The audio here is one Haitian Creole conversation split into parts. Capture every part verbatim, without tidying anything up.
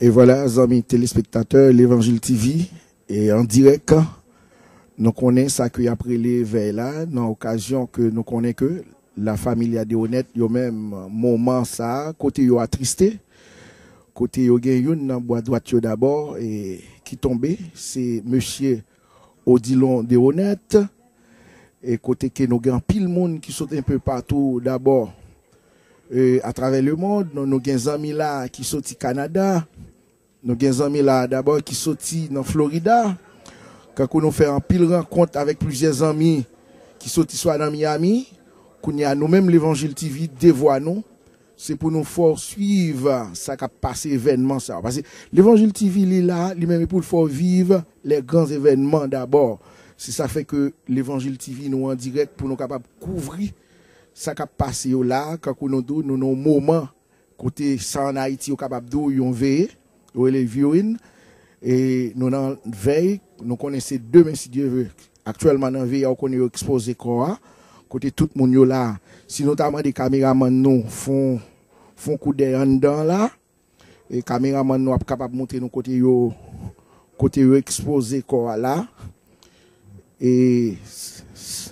E vwala, zanmi telespektatè Levanjil T V, e an dirèk, nou konnen sa ke y ap rele vèy la, nan okazyon ke nou konnen ke La Familia de Onet, yo menm, moman sa a, kote yo atriste, kote yo gen youn nan bwa dwat yo dabò, e ki tonbe, se mesye Odilon de Onet, e kote ke nou gen anpil moun ki sot enpe patou dabò, e atravè lemond, nou, nou gen zanmi la ki soti Kanada, nou gen zanmi la dabò ki soti nan Florida. Kankou nou fè anpil rankont avèk plizyè zanmi ki soti swa nan Miami. Kounye a, nou menm Levanjil T V, devwa nou, se pou nou fè w swiv sa k ap pase, evènman sa yo. Paske Levanjil T V, li la, li menm, e pou l fè w viv les grands événements d'abord. Se sa fè ke Levanjil T V, nou an dirèk pou nou kapab kouvri sa k ap pase yo la. Kankou nou di w, nou nan yon moman kote sa ann Ayiti yo kapab di w yon veye, yo rele viewing, e nou nan vèy, nou konnen se demen, si Dye vle. Aktyèlman nan veye a, ou konnen yo ekspoze kò a, kote tout moun yo la. Si nou ta mande kameramann nou fon, fon koudèy anndan la, e kameramann nou ap kapab montre nou kote yo, kote yo ekspoze kò a la. E s-, s-,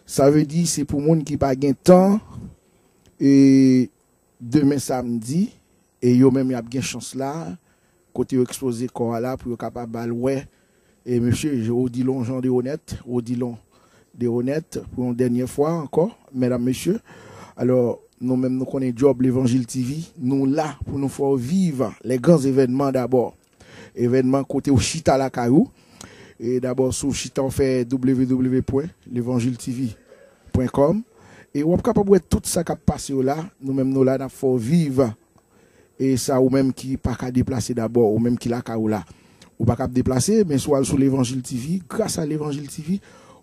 sa vle di se pou moun ki pa gen tan, e demen samdi, e yo menm y ap gen chans la, kote yo ekspoze kò a la, pou yo kapab al wè, e mesye Odilon Jean de Honnette, Odilon de Honnette, pou yon dènye fwa ankò, medam, mesye. Alò, nou menm nou konnen djòb Levanjil T V, nou la pou nou fè w viv les grands événements d'abord. Evènman kote w chita lakay ou. E dabò, si w chita, w fè w w w pwen levanjil t v pwen kòm. E w ap kapab wè tout sa k ap pase yo la. Nou menm nou la, n ap fè w viv. E sa, ou menm ki pa ka deplase dabò, ou menm ki lakay ou la. Ou pa kab deplase, men si w al sou Levanjil T V, gras a Levanjil T V,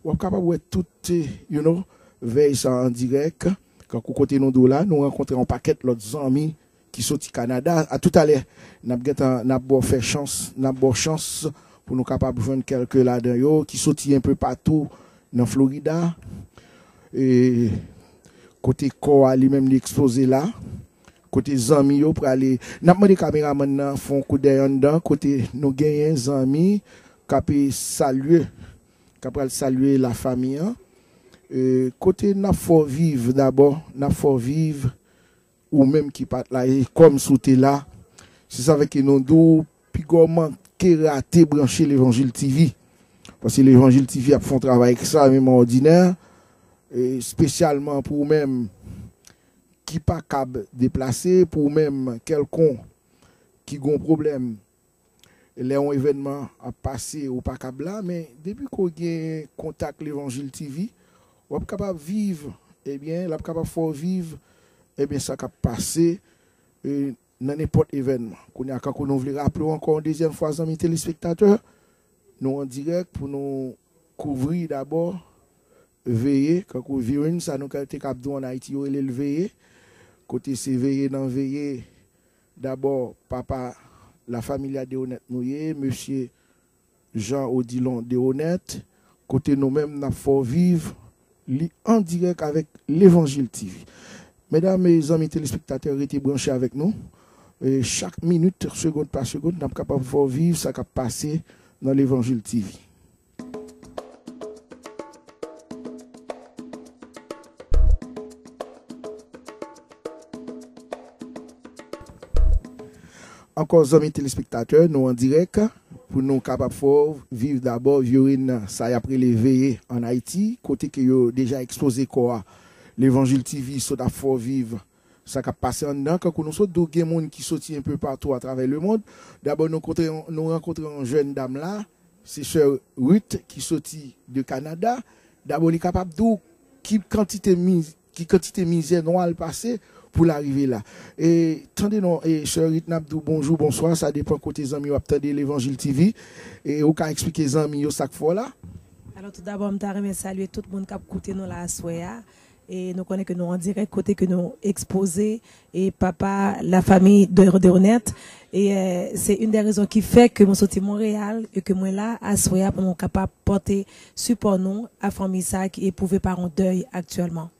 w ap kapab wè tout, eh, you know, vèy sa an dirèk. Kankou kote nou di w la, nou rankontre yon pakèt lòt zanmi ki soti Kanada. A toutalè, n ap gentan, n ap ba w fè chans, n ap ba w chans pou nou kapab jwenn kèlke ladan yo ki soti enpe patou nan Florida. E kote kò a li menm li ekspoze la, kote zanmi yo prale. N ap mande kameramann nan fè yon koudèy anndan, kote nou genyen zanmi k ap salye, k ap pral salye lafanmi an. E kote n ap fè w viv dabò, n ap fè w viv ou menm ki pa t la, e kòm si w te la, se sa fè ke nou di w, piga w manke rate branche Levanjil T V. Paske Levanjil T V ap fè yon travay ekstramèman òdinè, e espesyalman pou ou menm ki pa kab deplase, pou ou menm kèlkonk ki gen yon pwoblèm, lè yon evènman ap pase, ou pa kab la, men depi ke w gen kontak Levanjil T V, w ap kapab viv, ebyen, l ap kapab fè w viv, ebyen, sa k ap pase, e, nan nenpòt evènman. Kounye a, kankou nou vle raple w ankò yon dezyèm fwa, zanmi telespektatè, nou an dirèk pou nou kouvri dabò veye, kankou viewing, sa nou ka, te kab di w ann Ayiti, yo rele l veye, kote se veye nan veye, dabò, papa La Familia de Honnette nou ye, mesye Jean Odilon de Honnette, kote nou menm n ap fè w viv li an dirèk avèk Levanjil T V. Medam e zanmi telespektatè, rete branche avèk nou. E chak minit, segond pa segond, n ap kapab fè w viv sa k ap pase nan Levanjil T V. Ankò, zanmi telespektatè, nou an dirèk pou nou kapab fè w viv dabò viewing sa y ap rele veye ann Ayiti, kote ke yo deja ekspoze kò a. Levanjil T V sot ap fè w viv sa k ap pase anndan. Kankou nou sot di w, gen moun ki soti enpe patou atravè lemond. Dabò, nou kontre, nou rankontre yon jèn dam la, se sè Ruth ki soti de Kanada. Dabò, li kapab di w ki kantite miz-, ki kantite mizè nwa l pase pou l arive la. E tande non, e sè Ruth, n ap di w bonjou, bonswa, sa depann kote zanmi yo ap tande Levanjil T V. E ou ka eksplike zanmi yo sa k fè w la? Alò, tou dabò, m ta renmen salye tout moun k ap koute nou la aswè a. E nou konnen ke nou an dirèk kote ke nou ekspoze e papa lafanmi de, de Honnette. E, euh, se youn dè rezon ki fè ke mwen soti Monreyal e ke mwen la aswè a pou nou kapab pòte sipò nou a fanmi sa a ki epwouve pa yon dèy aktyèlman.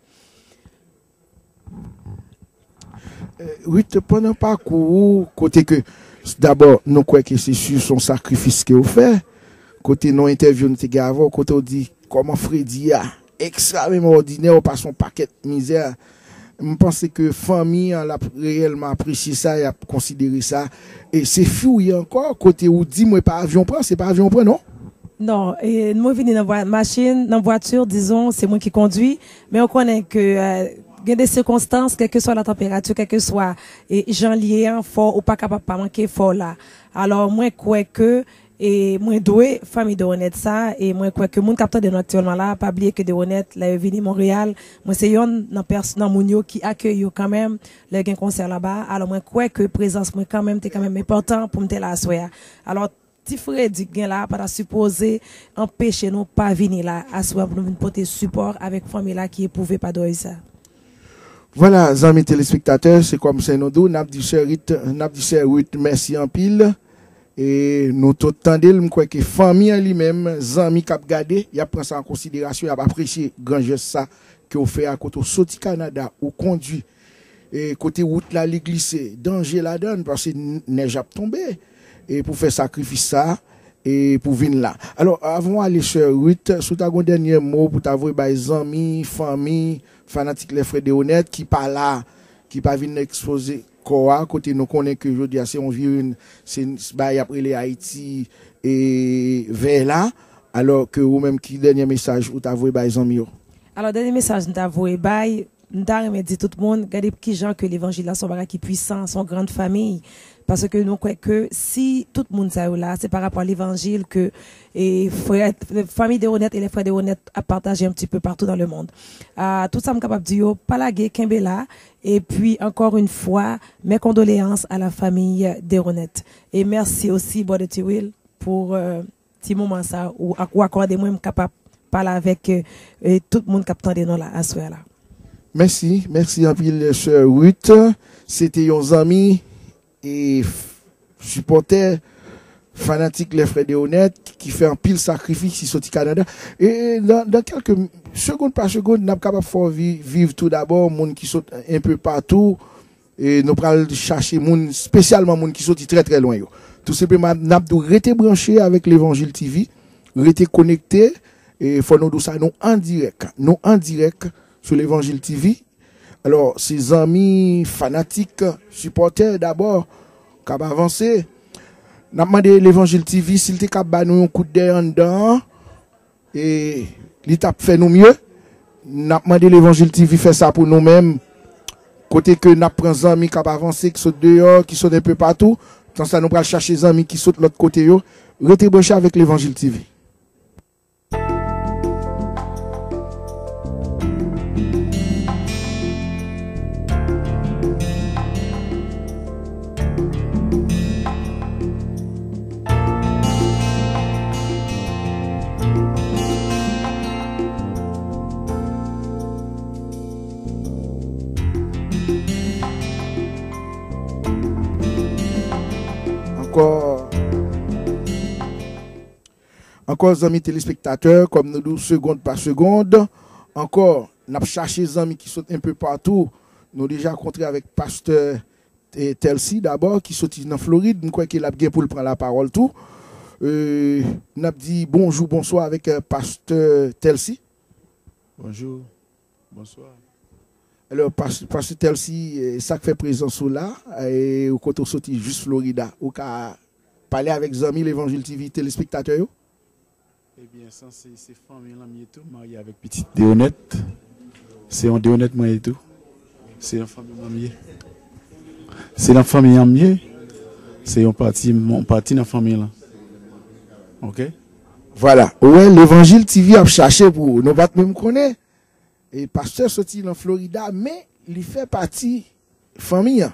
Ruth, pandan pakou ou, kote ke, dabò, nou kwè ke se si, se yon sakrifis ke ou fè, kote nan entèvyou nou te gen avè w, kote ou di, kòman Fredi a, ekstrememan òdinè, ou pase yon pakèt mizè. M panse ke fanmi an, l ap reyèlman apresye sa, y ap konsidere sa. E se fi w ye ankò, kote ou di, mwen pa avyon pran, se pa avyon pran, non? Non, e mwen vini nan vwa-, machin, nan vwati, dizon, se mwen ki kondwi, men ou konnen ke, euh, gen de sikonstans, kèlkeswa la tanperati, kèlkeswa, e, jan l ye an, fò ou pa kapab pa manke, fò w la. Alò, mwen kwè ke, e, mwen dwe fanmi Deronette sa, e mwen kwè ke moun k ap tande nou aktyèlman la, pa bliye ke Deronette, lè yo vini Monreyal, mwen se yonn nan pès-, nan moun yo ki akeyi yo kanmenm, lè gen konsè laba. Alò, mwen kwè ke prezans mwen kanmenm te kanmenm enpòtan pou m te la aswè a. Alò, ti Fredi k gen la pa ta sipoze anpeche nou pa vini la aswè a pou nou vin pote sipò avèk fanmi la ki epwouve pa dòy sa. Vwala, zanmi telespektatè, se kòm se nou di w, n ap di sè Ruth, n ap di sè Ruth mèsi anpil. E nou tout tande l, m kwè ke fanmi an li menm, zanmi k ap gade, y ap pran sa an konsiderasyon, y ap apresye gran jès sa ke w fè a, kote w soti Kanada, ou kondwi, e kote wout la li glise, danje ladan l, paske n-, nèj ap tonbe, e pou fè sakrifis sa, e pou vin la. Alò, avan w ale, sè Ruth, si w ta gen yon dènye mo pou ta voye bay zanmi, fanmi, fanatik Les Frères Deronette ki pa la, ki pa vin ekspoze kò a, kote nou konnen ke jodi a se yon virin, se, se bagay y ap rele Ayiti, e vè la, alò ke ou menm, ki dènye mesaj ou ta voye bay zanmi yo? Alò, dènye mesaj m ta voye bay, m ta renmen di tout moun, gade kijan ke levanjil la se yon bagay ki pwisan, se yon grann fanmi. Paske nou kwè ke si tout moun sa yo la, se pa rapò a levanjil ke, e, frè, fanmi Deronette e les frères Deronette ap pataje un petit peu partout dans le monde. Ah, tout sa m kapab di yo, pa lage, kenbe la. Epi, encore une fois, mes condoléances à la famille Deronette. Et merci aussi, Brother T-Will, pour, euh, ti moman sa ou, ak, ou akòde mwen, m kapab pale avèk, euh, euh, tout moun k ap tande nou la, aswè la. Mèsi, mèsi anpil, sè Ruth. Se te yon zanmi e f-, sipòtè, fanatik Les Frères Deronette, ki fè anpil sakrifis, ki soti Kanada. E nan, nan kèlke segonn pa segonn, n ap kapab fè w vi-, viv tou dabò, moun ki sot enpe patou, e nou pral chache moun, espesyalman moun ki soti trè, trè lwen yo. Tou senpleman, n ap di w rete branche avèk Levanjil T V, rete konekte, e fò nou di w sa, nou an dirèk, nou an dirèk sou Levanjil T V. Alò, se zanmi, fanatik, sipòtè dabò, k ap avanse. N ap mande Levanjil T V si l te ka ba nou yon kout dèyè anndan an, e li t ap fè nou mye. N ap mande Levanjil T V fè sa pou nou menm. Kote ke n ap pran zanmi k ap avanse, ki sot deyò, ki sot enpe patou. Tan sa, nou pral chache zanmi ki sot lòt kote yo. Rete branche avèk Levanjil T V. Ankò, ankò, zanmi telespektatè, kòm nou di w, segonn pa segonn, ankò, n ap chache zanmi ki sot enpe patou. Nou deja kontre avèk pastè, eh, Telcy dabò, ki soti nan Florid. M kwè ke l ap gen pou l pran lapawòl tou. Eh, n ap di bonjou, bonswa avèk, eh, pastè Telcy. Bonjou, bonswa. Alò, pas-, pastè Telcy, eh, sa k fè prezans ou la, eh, ou kote w soti jis Florida, ou ka pale avèk zanmi Levanjil T V telespektatè yo? Ebyen, sanse se fanmi lan m ye tou, m marye avèk pitit Deonèt. Se yon Deonèt mwen ye tou. Se yon fanmi mwen m ye. Se nan fanmi an m ye. Se yon pati, yon pati nan fanmi lan. Oke? Vwala. Ou wè, Levanjil T V ap chache pou ou. Nou pa t menm konnen. E pastè soti nan Florida, men li fè pati fanmi an.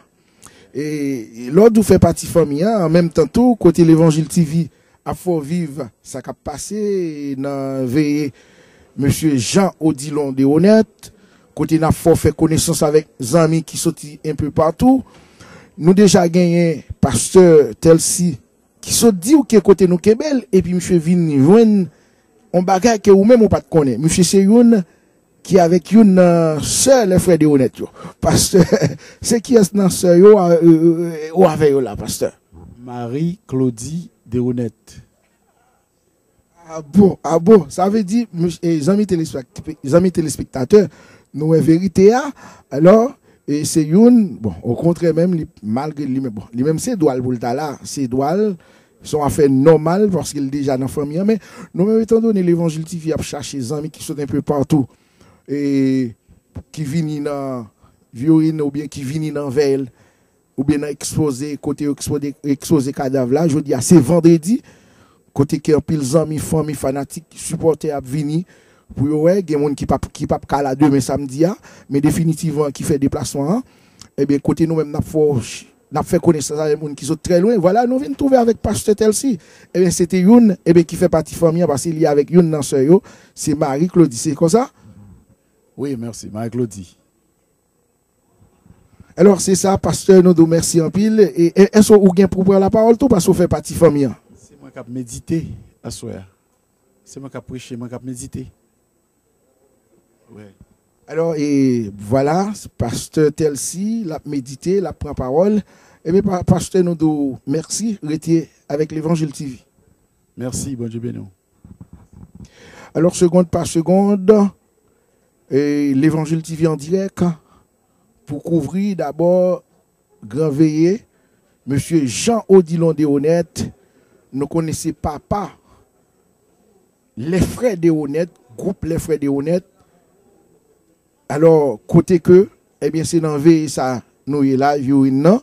E lè w di w fè pati fanmi an, an menm tan tou, kote Levanjil T V ap fè w viv sa k ap pase nan veye mesye Jean Odilon Deronèt, kote n ap fè w fè konesans avèk zanmi ki soti enpe patou. Nou deja genyen pastè Telcy ki sot di w ke kote nou kenbe l, epi misye vin jwenn yon bagay ke ou menm ou pa t konnen. Misye se youn ki avèk youn nan sè lè frè Deronèt yo. Pastè, se kiyès nan sè yo a- e- e- ou avè yo la, pastè? Marie Claudie Deronèt. Ah bon, ah bon, sa vle di, zanmi telespektatè, nou wè verite a. Alò, e se youn, bon, okontrè menm, li, malgre li menm, bon, li menm se dwa l pou l ta la, se dwa l, se yon afè nòmal paske l deja nan fanmi an, men nou menm, etandone Levanjil TV ap chache zanmi ki sot enpe patou, e ki vini nan Vyorin oubyen ki vini nan vèy l, oubyen nan ekspoze, kote yo ekspoze, ekspoze kadav la. Jodi a, se vandredi, kote ke anpil zanmi, fanmi, fanatik, sipòtè ap vini pou yo wè. Gen moun ki p ap, ki p ap ka la demen samdi a, men definitivman ki fè deplasman an. Ebyen, kote nou menm n ap fè, n ap fè konesans avèk moun ki sot trè lwen. Vwala, nou vin twouve avèk pastè Tèlsi. Ebyen, se te youn, ebyen, ki fè pati fanmi an, paske li avèk youn nan sè yo, se Marie Claudie, se konsa? Wi, mèsi, Marie Claudie. Alò, se sa, pastè, nou di w mèsi anpil. E, e èske ou gen pou pran lapawòl tou, paske w fè pati fanmi an? Se mwen k ap medite aswè a. Se mwen k ap preche, mwen k ap medite. Wi. Alò, e vwala, pastè Tèlsi, l ap medite, l ap pran pawòl. Ebyen, pa- pastè, nou di w mèsi, rete avèk Levanjil TV. Mèsi, Bondye beni w. Alò, segond pa segond, e, Levanjil TV an dirèk pou kouvri dabò gran veye, mesye Jean Odilon Deronèt, nou konnen se papa lè frè Deronèt, gwoup lè frè Deronèt. Alò, kote ke, ebyen, se nan veye sa nou ye la, Vyorin nan,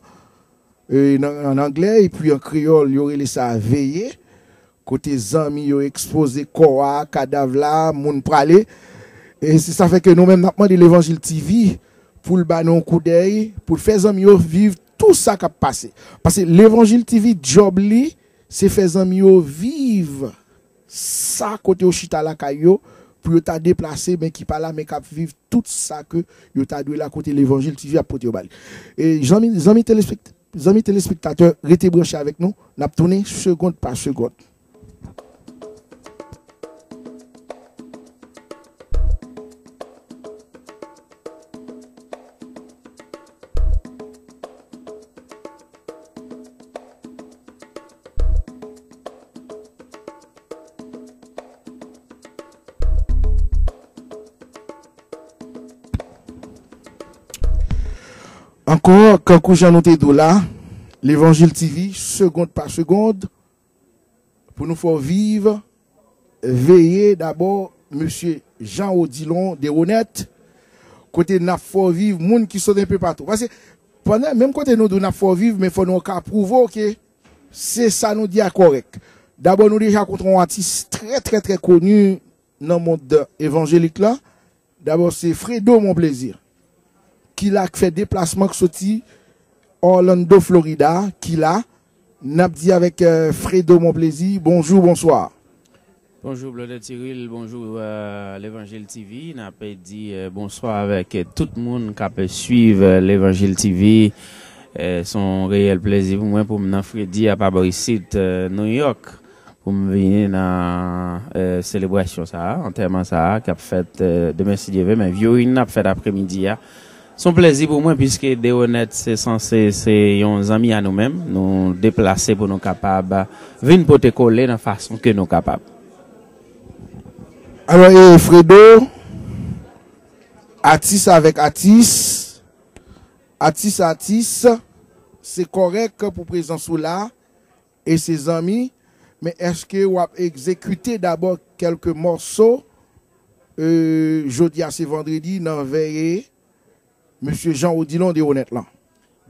e, nan, an anglè, epi an kreyòl, yo rele sa veye, kote zanmi yo ekspoze kò a, kadav la, moun prale. E se sa fè ke nou menm, n ap mande Levanjil TV pou l ba nou yon koudèy, pou l fè zanmi yo viv tou sa k ap pase. Paske Levanjil TV, djòb li, se fè zanmi yo viv sa kote yo chita lakay yo, pou yo ta deplase, men ki pa la, men k ap viv tout sa ke yo ta dwe la kote Levanjil TV ap pote yo ba li. E zanmi, zanmi telespektatè, zanmi telespektatè, rete branche avèk nou, n ap tounen segond pa segond. Ankò, kankou jan nou te di w la, Levanjil TV, segond pa segond, pou nou fè w viv, veye dabò, mesye Jean Odilon Deronèt, kote n ap fè w viv moun ki sot enpe patou. Paske, pandan, menm kote nou di w n ap fè w viv, men fò nou ka pwouve w ke se sa nou di a kòrèk. Dabò, nou deja kontre yon atis trè, trè, trè koni nan mond evanjelik la. Dabò, se Fredo Monplaisir, ki la, k fè deplasman, k soti Orlando, Florida, ki la. N ap di avèk, euh, Fredo Monplaisir, bonjou, bonswa. Bonjou, Blonded Cyril, bonjou, euh, Levanjil TV. N ap di, euh, bonswa avèk, euh, tout moun k ap swiv, euh, Levanjil TV. Euh, se yon reyèl plezi pou mwen pou m nan fredi a pa bò isit, euh, New York, pou m vini nan, euh, selebrasyon sa a, antèman sa a, k ap fèt, euh, demen si Dye vle, men vyorin nan ap fèt apremidi a. Se yon plezi pou mwen, piske Deronèt se sanse se yon zanmi a nou menm. Nou deplase pou nou kapab vin pote kole nan fason ke nou kapab. Alò, e Fredo, atis avèk atis, atis, atis, se kòrèk pou prezans ou la, e se zanmi, men èske w ap egzekite dabò kèlke mòso, e, jodi a se vandredi, nan vèye mesye Jean Odilon Deronèt lan?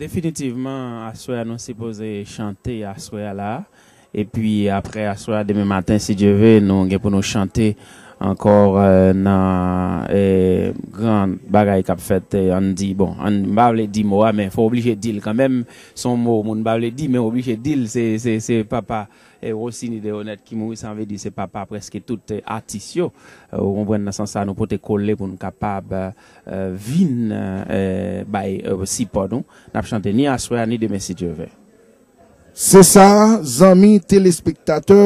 Definitivman, aswè a nou sipoze chante aswè a la. Epi aprè aswè a, demen maten, si Dye ve, nou gen pou nou chante ankò, euh, nan, euh, gran bagay k ap fèt, euh, ann di, bon, ann, m pa vle di mo a, men fò oblije di l kanmenm. Se yon mo moun pa vle di, men oblije di l, se, se, se papa, euh, Rosiny Deronèt ki mouri, sa vle di se papa prèske tout, euh, atis yo. Euh, ou konprann, nan sans sa, nou pote kole pou n kapab, euh, vin, euh, bay, euh, sipò nou. N ap chante ni aswè a, ni demen, si Dye ve. Se sa, zanmi telespektatè,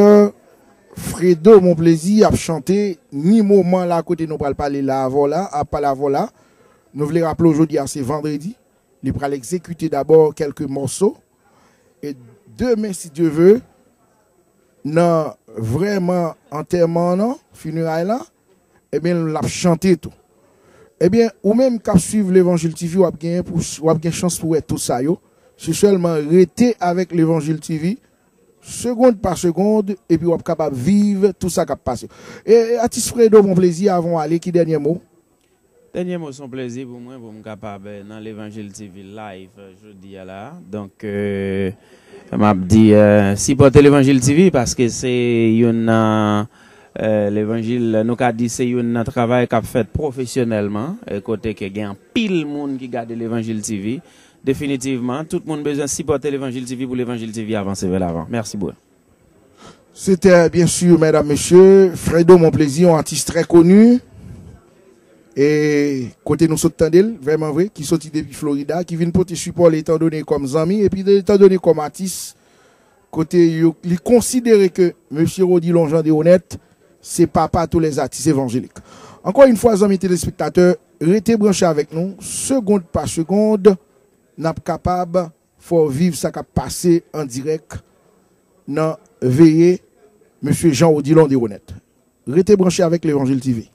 Fredo Monplezi ap chante, ni moman la kote nou pral pale la avè w la, ap pale avè w la. Nou vle raple w jodi a se vandredi. Li pral egzekite dabò kèlke mòso. E demen, si Dye ve, nan vrèman antèman an, fineray la, ebyen, l ap chante tou. Ebyen, ou menm k ap swiv Levanjil T V, w ap genyen pou, w ap gen chans pou wè tout sa yo. Se sèlman rete avèk Levanjil T V, segond pa segond, epi w ap kapab viv tout sa k ap pase. E, e atis Fredo, Monplezi, avan w ale, ki dènye mo? Dènye mo, se yon plezi pou mwen, pou m kapab, eh, nan Levanjil T V live, eh, jodi a la. Donk, eh, m ap di, eh, sipòte Levanjil T V, paske se youn nan, eh, Levanjil, nou ka di se youn nan travay k ap fèt pwofesyonèlman, eh, kote ke gen anpil moun ki gade Levanjil T V. Definitivman, tout moun bezwen sipòte Levanjil T V pou Levanjil T V avanse vè lavan. Mèsi, bro. C'était bien sûr, mesdames, messieurs, Fredo Monplezi, yon atis trè koni. E kote nou sot tande l, vrèman vre, ki soti depi Florida, ki vin pote sipò l, etandone kòm zanmi, epi etandone kòm atis, kote yo, li konsidere ke mesye Rodilon Jean Deronette se papa tous les artistes évangéliques. Ankò yon fwa, zanmi telespektatè, rete branche avèk nou, segond pa segond, n ap kapab fè w viv sa k ap pase an dirèk nan veye mesye Jean Odilon Deronette. Rete branche avèk Levanjil T V.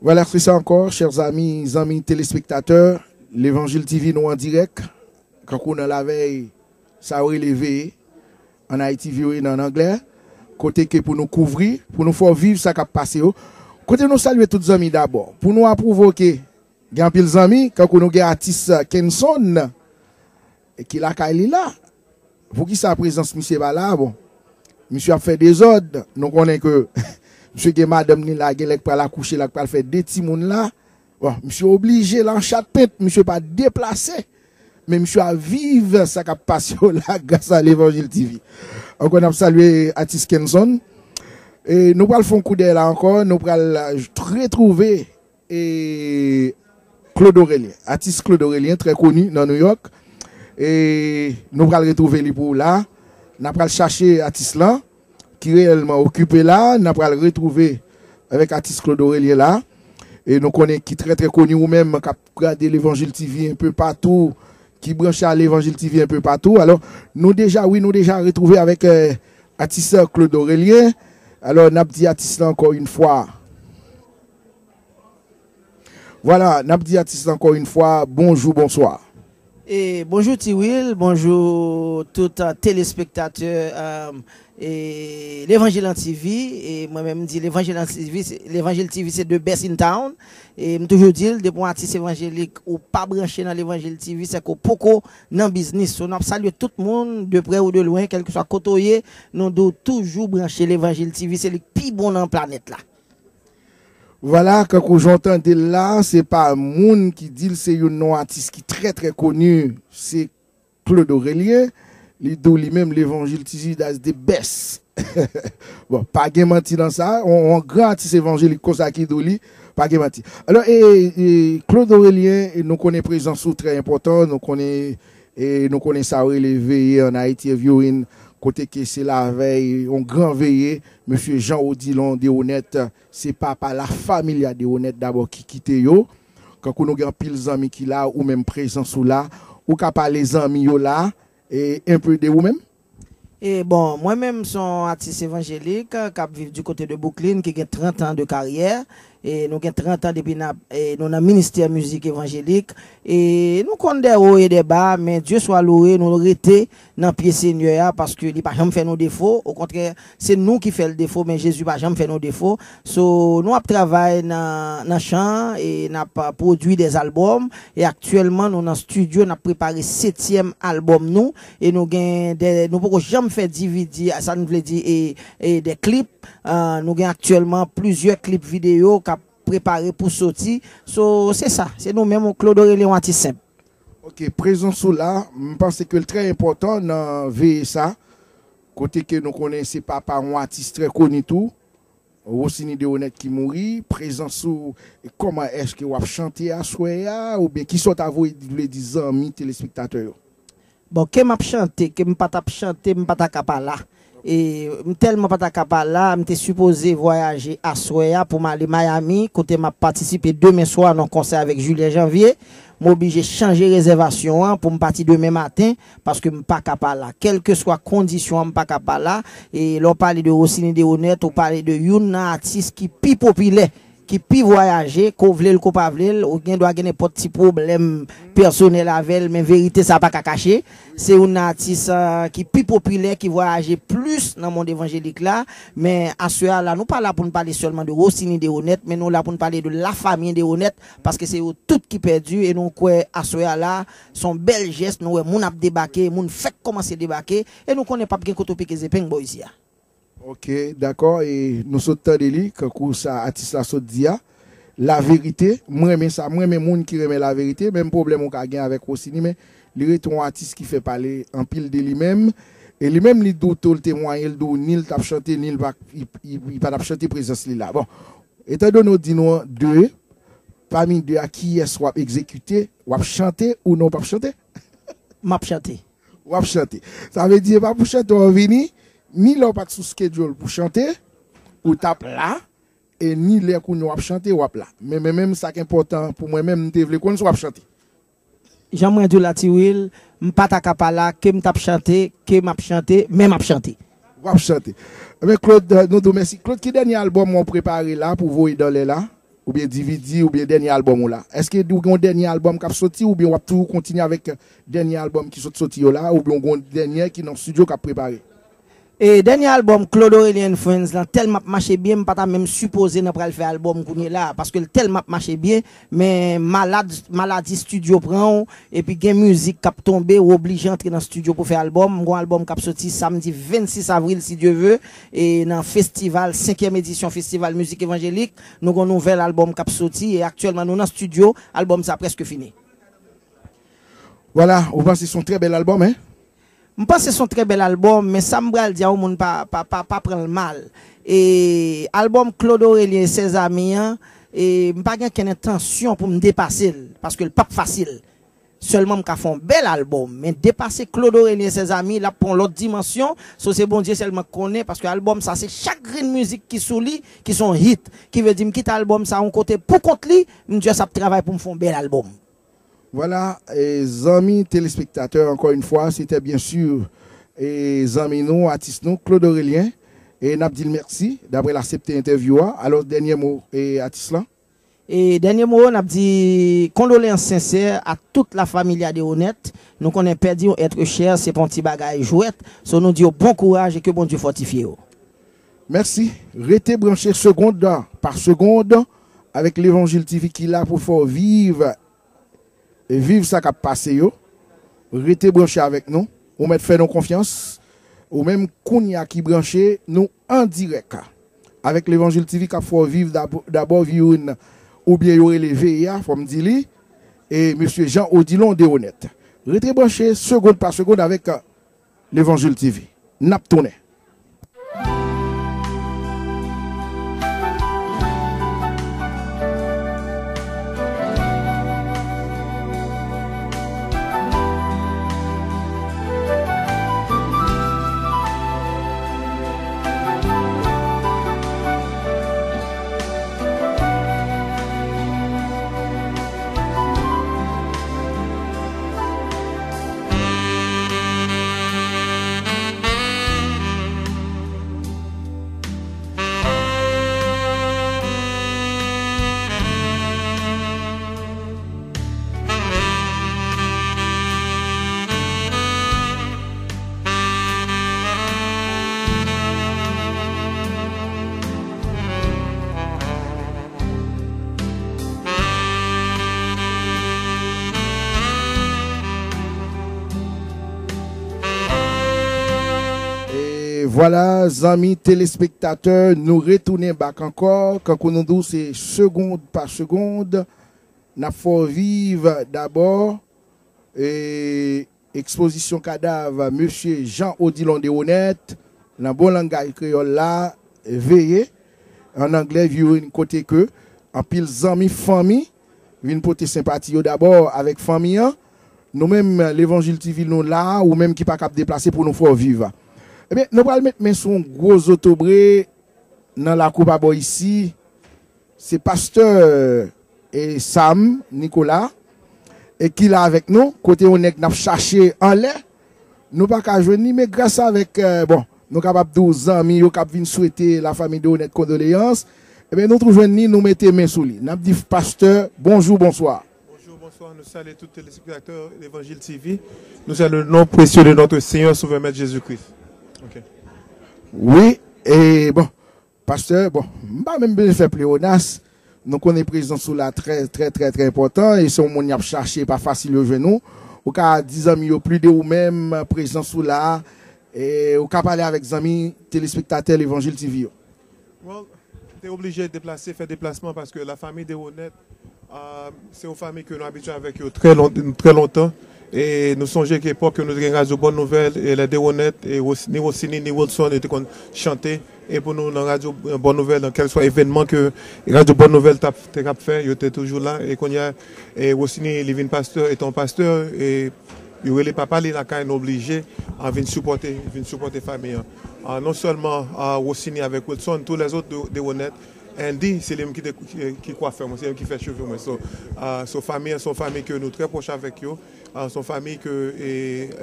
Vwala, se sa ankò, chè zanmi, zanmi telespektatè, Levanjil T V nou an dirèk, kankou nan lavèy, sa yo rele veye, ann Ayiti, V O A nan, an anglè, kote ke pou nou kouvri, pou nou fè w viv sa k ap pase yo. Kote nou salye tout zanmi dabò, pou nou apwouve ke gen anpil zanmi, kankou nou gen atis, eh, Kenson, e ki lakay li la. Poukisa prezans misye pa la? Bon, misye ap fè dezòd. Nou konnen ke misye gen madanm li la, gen lè k pral akouche la, k pral fè de timoun la. Bon, misye oblije la an chat pent, misye pa deplase. Men misye ap viv sa k ap pase yo la gras a Levanjil T V. Ankò n ap salye atis Kenson. E nou pral fè yon koudèy la ankò, nou pral retwouve e Claude Aurélien, atis Claude Aurélien, trè koni nan New York. E nou pral retwouve li pou w la. N a pral chache atis lan, ki reyèlman okipe la. N a pral retwouve avèk atis Claude Aurélien la. E nou konnen ki trè, trè koni, ou menm k ap gade Levanjil T V enpe patou, ki branche a Levanjil T V enpe patou. Alò, nou deja, wi, nou deja retwouve avèk, eh, atis Claude Aurélien. Alò, n ap di atis lan ankò yon fwa, Vwala, n ap di atis la ankò yon fwa, bonjou, bonswa. E bonjou Ti Wil, bonjou tout, eh, telespektatè, eh, e Levanjil an T V. E mwen menm, m di Levanjil an T V, se, Levanjil T V se the best in town. E m toujou di l, depi yon atis evanjelik ou pa branche nan Levanjil T V, se ke w poko nan biznis. So, n ap salye tout moun, de prè ou de lwen, kèlkeswa kote w ye, nou di w toujou branche Levanjil T V, se li k pi bon nan planèt la. Vwala, kankou jan w tande l la, se pa moun ki di l, se youn nan atis ki trè, trè koni. Se Claude Orelien, li di w li menm, Levanjil T V, that's the best. Bon, pa gen manti nan sa, yon, yon gran atis evanjelik konsa ki di w li, pa gen manti. Alò, e, e, Claude Orelien, e nou konnen prezans ou trè enpòtan, nou konnen, e nou konnen sa w rele veye an Ayiti, viewing, kote ke se lavèy, yon gran veye, mesye Jean Odilon Deronette, se papa la familia Deronette dabò ki kite yo. Kankou nou gen anpil zanmi ki la, ou menm prezans ou la, ou ka pale zanmi yo la, e, un peu de ou menm? E bon, mwen menm se yon atis evanjelik k ap viv du côté de Brooklyn, ki gen trant an de karyè. E nou gen trant an depi n ap, e nou nan ministè mizik evanjelik. E nou konn des hauts et des bas, men Dieu soit loué, nou rete nan pye Senyè a, paske li pa janm fè nou defo. Okontrè, se nou ki fè l defo, men Jezi pa janm fè nou defo. So, nou ap travay nan, nan chan, e n ap, uh, pwodui des albòm. E aktyèlman, nou nan estidyo, n ap prepare setyèm albòm nou. E nou gen de, nou poko janm fè D V D, sa n vle di, e, e de klip. Uh, nou gen aktyèlman plizyè klip videyo k ap prepare pou soti. So, se sa. Se nou menm, Claude Orelien, yon atis senp. Ok, prezans ou la, m panse ke l trè enpòtan nan veye sa. Kote ke nou konnen se papa yon atis trè koni tou, Rosiny Deronette ki mouri, prezans ou, e kòman èske w ap chante aswè a, oubyen kisa w ta voye vle di zanmi telespektatè yo? Bon, ke m ap chante, ke m pa t ap chante, m pa ta ka pa la. E m tèlman pa ta ka pa la, m te sipoze vwayaje aswè a pou m ale Miami, kote m ap patisipe demen swa nan konsè avèk Julien Janvier. M oblije chanje rezèvasyon an pou m pati demen maten, paske m pa ka pa la. Kèlkeswa kondisyon an, m pa ka pa la. E lè w pale de Rosiny Deronette, ou pale de youn nan atis ki pi popilè, ki pi vwayaje, ke w vle l, ke w pa vle l, ou gen dwa gen nenpòt ti pwoblèm pèsonèl avè l, men verite sa pa ka kache. Se youn nan atis, uh, ki pi popilè, ki vwayaje plis nan mond evanjelik la. Men aswè a la, nou pa la pou n pale sèlman de Rosiny Deronette, men nou la pou n pale de la famille Deronette, paske se yo tout ki pèdi, e nou kwè aswè a la, se yon bèl jès, nou wè moun ap debake, moun fèk kòmanse debake, e nou konnen p ap gen kote w pike zepeng bò isi a. Ok, dakò, e nou sot tande li, kankou sa atis la sot di a. Laverite, m renmen sa, m renmen moun ki renmen laverite, menm pwoblèm ou ka gen avèk Rosiny, men li rete yon atis ki fè pale anpil de li menm. E li menm, li di w tou, l temwaye, l di w ni l t ap chante, ni l pa, li, li, li pa t ap chante prezans li la. Bon, etandone w di nou an de, pami de a, kiyès w ap egzekite, w ap chante ou non w p ap chante? M ap chante. W ap chante. Sa vle di, e pa pou chante w vini, ni lè w pa t sou schedule pou chante, ou t ap la, e ni lè kounye a w ap chante, w ap la. Men, men menm sa k enpòtan pou mwen menm, m te vle konn si w ap chante. Jan mwen di w la, Ti Will, m pa ta ka pa la, ke m t ap chante, ke m ap chante, men m ap chante. W ap chante. Ebyen, Claude, nou di w mèsi. Claude, ki dènye albòm w prepare la pou voye dan lè la? Oubyen D V D, oubyen dènye albòm ou la? Èske w gen yon dènye albòm k ap soti, oubyen w ap toujou kontinye avèk dènye albòm ki sot soti yo la, oubyen w gen yon dènye ki nan estidyo k ap prepare? E dènye albòm Claude Orelien and Friends lan tèlman ap mache byen, m pa ta menm sipoze nan pral fè albòm kounye la, paske l tèlman ap mache byen, men malad, maladi estidyo pran w, epi gen mizik k ap tonbe, w oblije antre nan estidyo pou fè albòm. M gon albòm k ap soti samdi vennsis avril, si Dye ve, e nan festival, senkyèm edisyon Festival Mizik Evanjelik, nou gon nouvèl albòm k ap soti, e aktyèlman nou nan estidyo, albòm sa prèske fini. Vwala, ou panse se yon trè bèl albòm, en? M panse se yon trè bèl albòm, men sa m pral di a yon moun pa, pa, pa, pa pran l mal. E albòm Claude Orelien et ses amis an, e m pa gen okenn entansyon pou m depase l, paske l p ap fasil. Sèlman m ka fè yon bèl albòm, men depase Claude Orelien et ses amis, l ap pran yon lòt dimansyon. So, se Bondye sèlman k konnen, paske albòm sa, se chak grenn mizik ki sou li ki se yon hit. Ki vle di m kite albòm sa yon kote pou kont li, m just ap travay pou m fè yon bèl albòm. Vwala, e, zanmi telespektatè, encore une fois, se te byen si, e, zanmi nou, atis nou, Claude Orelien. E n ap di l mèsi, daprè l aksepte entèvyou a. Alò, dènye mo, e, atis lan. E dènye mo, n ap di kondoleyans sensè a tout la familia Deronette. Nou konnen pèdi yon être cher, se pa yon ti bagay jwèt. So, nou di yo bon kouraj e ke Bondye fòtifye yo. Mèsi. Rete branche segond pa segond avèk Levanjil T V ki la pou fè w viv, e viv sa k ap pase yo. Rete branche avèk nou. Ou mèt fè nou konfyans. Ou menm kounye a ki branche, nou an dirèk avèk Levanjil T V k ap fè w viv dabò, dabò viwin oubyen yo rele veye a, fò m di li, e mesye Jean Odilon Deronette. Rete branche segond pa segond avèk, euh, Levanjil T V. N ap tounen. E vwala, zanmi telespektatè, nou retounen back ankò. Kankou nou di w, se segond pa segond. N ap fè w viv dabò, e, ekspozisyon kadav mesye Jean Odilon Desronettes, nan bon langay kreyòl la, veye, an anglè, viewing, kote ke anpil zanmi, fanmi vin pote senpati yo dabò avèk fanmi an. Nou menm, Levanjil T V, nou la, ou menm ki pa kab deplase pou nou fè w viv. Ebyen, nou pral met men sou yon gwo zotobre nan lakou pa bò isi. Se pastè, e, Sam Nicolas, e ki la avèk nou, kote yon nèg n ap chache anlè, nou pa ka jwenn li, men gras avèk, e, bon, nou kapab di w zanmi yo k ap vin swete lafanmi Desronettes kondoleyans, ebyen, nou tou jwenn li, nou mete men sou li. N ap di pastè, bonjou, bonswa. Bonjou, bonswa. Nou salye tout telespektatè Levanjil T V. Nou salye le nom précieux de notre Seigneur Sauveur Maître Jésus-Christ. Ok. Wi, e bon, pastè, bon, m pa menm bezwen fè pleonas. Nou konnen prezans ou la trè, trè, trè, trè enpòtan, e se yon moun y ap chache, pa fasil yo jwenn ou. Ou ka di zanmi yo plis de ou menm, prezans ou la, e ou ka pale avèk zanmi telespektatè Levanjil T V yo. Well, te oblije deplase, fè deplasman paske lafanmi Desronettes, ah, se yon fanmi ke nou abitye avèk yo trè lon-, trè lontan. E nou sonje ke epòk ke nou te gen radyo Bòn Nouvèl, e lè Desronettes, e Ros-, ni Rosiny, ni Wilson, yo te konn chante. E pou nou nan radyo, eh, Bòn Nouvèl, nan kèlswa evènman ke radyo Bòn Nouvèl t ap, te ap fè, yo te toujou la. E kounye a, e Rosiny, li vin pastè, etan pastè, e yo rele papa li lakay, nou oblije, ah, vin sipòte, vin sipòte fanmi an. Ah, non sèlman, ah, Rosiny avèk Wilson, tou lèzòt de, Desronettes, Andy, se li menm ki te, ki, ki kwafè mwen, se li menm ki fè cheve mwen. So, ah, so fanmi an, se yon fanmi ke nou trè pwòch avèk yo. Ah, se yon fanmi ke, e,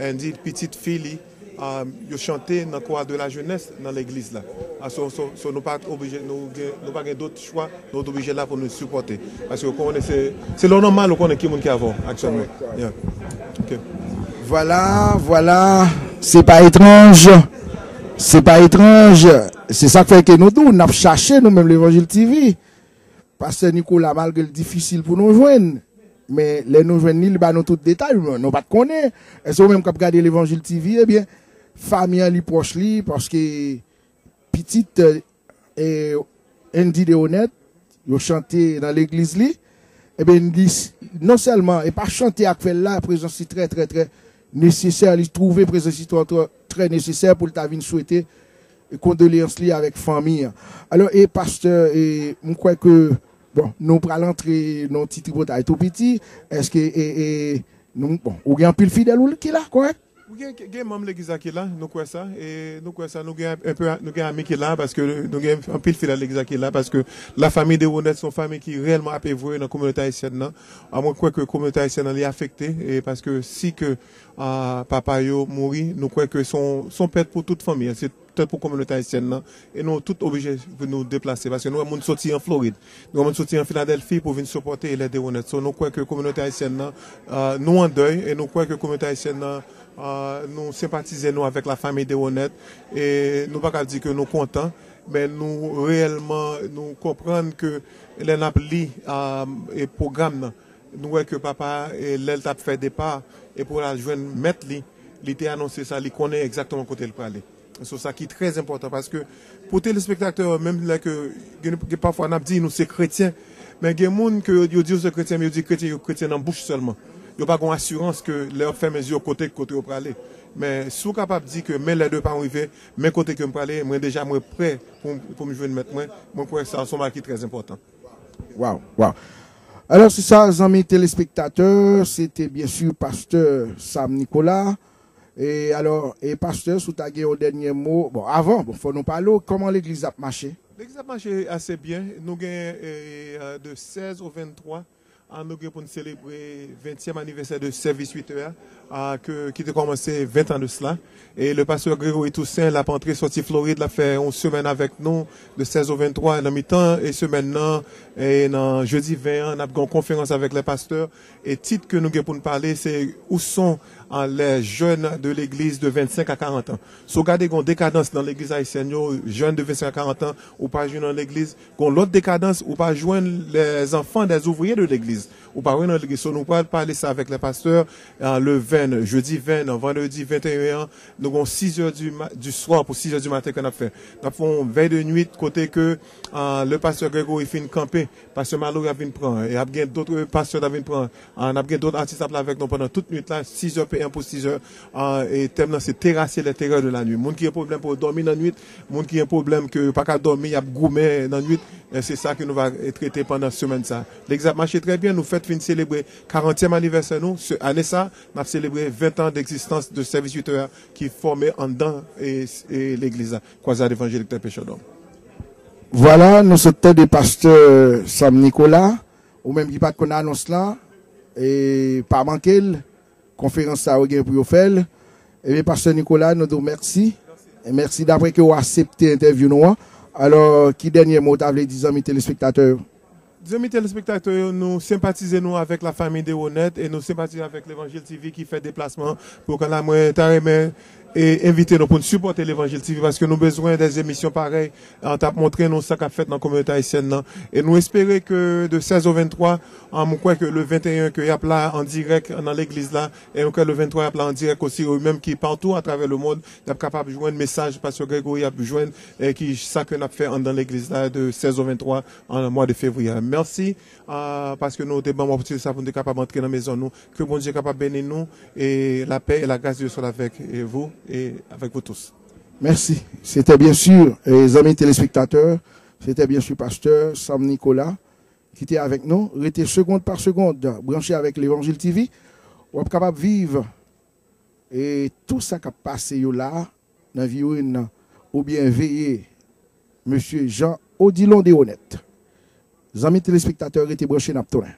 Andy, pitit fi li, ah, yo chante nan Chorale de la Jeunesse nan legliz la. Ah, so, so, so nou pa oblije, nou gen, nou pa gen dòt chwa, nou oblije la pou nou sipòte. Paske ou konnen se, se lè w nan mal, ou konnen ki moun ki avè w aktyèlman. Yeah. Ok. Vwala, vwala, se pa etranj. Se pa etranj. Se sa k fè ke nou di w, n ap chache nou menm Levanjil T V. Pastè Nicolas, malgre l difisil pou nou jwenn, men lè nou jwenn li, li ba nou tout detay, nou, nou pa t konnen. Èske ou menm k ap gade Levanjil T V, ebyen, fanmi an li pwòch li, paske pitit, e, Andy Desronettes, yo chante nan legliz li, ebyen, li s-, non sèlman, e pa chante ak fè l la, prezans li trè, trè, trè nesesè, li twouve prezans li trè, trè, trè nesesè pou l ta vin swete kondoleyans li avèk fanmi an. Alò, e pastè, e, m kwè ke, bon, nou pral antre nan yon ti tripotay tou piti. Èske, e, e, nou, bon, ou gen anpil fidèl ou ki la, kòrèk? Ou gen, gen manm legliz la ki la, nou kwè sa, e nou kwè sa, nou gen enpe, nou gen ami ki la, paske nou gen anpil fidèl legliz la ki la, paske lafanmi Desronettes se yon fanmi ki reyèlman ap evre nan kominote ayisyèn nan. A, mwen kwè ke kominote ayisyèn nan li afekte, e paske si ke, a, papa yo mouri, nou kwè ke se yon, se yon pèt pou tout fanmi an. Se tèt pou kominote ayisyèn nan, e nou tout oblije pou nou deplase, paske nou wè moun soti an Florid, nou wè moun soti an Filadèlfi pou vin sipòte Les Desronettes. So, nou kwè ke kominote ayisyèn nan, a, nou an dèy, e nou kwè ke kominote ayisyèn nan, a, nou senpatize nou avèk lafanmi Desronettes, e nou pa ka di ke nou kontan, men nou reyèlman, nou konprann ke lè n ap li, a, e pwogram nan, nou wè ke papa, e lè l t ap fè depa, e pou l al jwenn mèt li, li te anonse sa, li konnen egzakteman kote l prale. So, sa ki trè enpòtan, paske pou telespektatè yo, menm lè ke gen, gen pafwa n ap di nou se kretyen, men gen moun ke yo, yo di yo se kretyen, men yo di kretyen, yo kretyen nan bouch sèlman. Yo pa gen asirans ke lè yo fèmen zye yo kote, kote yo prale. Men si w kapab di ke men lè de pa m rive, men kote ke m prale, mwen deja mwen prè pou, pou m jwenn mèt mwen, mwen kwè sa se yon bagay ki trè enpòtan. Waw, waw. Alò, se sa, zanmi telespektatè, se te byen si pastè Sam Nicolas. E alò, e pastè, si w ta gen yon dènye mo, bon, avan, bon, fò nou pale w, kòman legliz ap mache? Legliz ap mache ase byen. Nou gen e, e, de sèz o venntwa, a, nou gen pou n selebre ventyèm anivèsè de sèvis uit è a, a, ke, ki te kòmanse ven tan de sela. E le pastè Gregory Toussaint, l ap antre sòti Florid, l ap fè yon semèn avèk nou, de sèz o venntwa, nan mitan e semèn nan, e nan jedi ven an, n ap gen yon konferans avèk lè pastè. E tit ke nou gen pou n pale, se Où sont, a, les jeunes de l'église de vennsenk a karant an? Si w gade gen yon dekadans nan legliz ayisyèn yo, jèn de vennsenk a karant an, ou pa jwenn nan legliz. Gen yon lòt dekadans, ou pa jwenn les enfants des ouvriers de l'église. Ou pa wè nan legliz. So, nou pral pale sa avèk lè pastè, a, le ven, jedi ven, vandredi venteyen an, nou gen yon sizè di, ma- du soir pou sizè du maten ke n ap fè. N ap fè yon vèy de nuit kote ke, a, le pastè Gregory fin kanpe. Pastè Mallory ap vin pran, e ap gen dòt pastè ap vin pran. A, n ap gen dòt atis ap la avèk nou pandan tout nuit la, sizè p m pou sizè. A, e tèm nan se terrasser les terreurs de la nuit. Moun ki gen pwoblèm pou yo dòmi nan nuit, moun ki gen pwoblèm ke yo pa ka dòmi, y ap goumen nan nuit, e se sa ke nou va trete pandan semèn sa. Legliz ap mache trè byen, nou fèt fin selebre karantyèm anivèsè nou. Se, ane sa, n ap selebre ven tan d'existence de service huit heures ki fòme anndan e, e legliz la. Croisade Évangélique des Pécheurs d'Hommes. Vwala, nou sot tande pastè Sam Nicolas, ou menm ki pa t konn anons lan, e pa manke l, konferans sa yo gen pou yo fè l. Ebyen, pastè Nicolas, nou di w mèsi. E mèsi daprè ke w aksepte entèvyou nou an. Alò, ki dènye mo w ta vle di zanmi telespektatè yo? Zanmi telespektatè yo, nou senpatize nou avèk lafanmi Deronette e nou senpatize avèk Levanjil T V ki fè deplasman pou kanal. Mwen ta renmen e envite nou pou n sipòte Levanjil T V paske nou bezwen de emisyon parèy, an t ap montre nou sa k ap fèt nan kominote ayisyèn nan. E nou espere ke de sèz o venntwa, an, mwen kwè ke le venteyen ke y ap la an dirèk nan legliz la, e mwen kwè le venntwa y ap la an dirèk osi, yo menm ki patou atravè le mond, y ap kapab jwenn mesaj pastè Gregory ap jwenn, e ki sa ke n ap fè anndan legliz la de sèz o venntwa an mwa de fevriye. Mèsi, a, paske nou te ban mwen opòtinite sa pou n te kapab antre nan mezon nou. Ke Bondye kapab beni nou, e la paix et la grâce de Dieu soit avec vous et avec vous tous. Mèsi. Se te byen si, e, zanmi telespektatè, se te byen si pastè Sam Nicolas ki te avèk nou. Rete segond pa segond branche avèk Levanjil T V. W ap kapab viv e tou sa k ap pase yo la nan viwin nan oubyen veye mesye Jean Odilon Deronette. Zanmi telespektatè, rete branche, n ap tounen.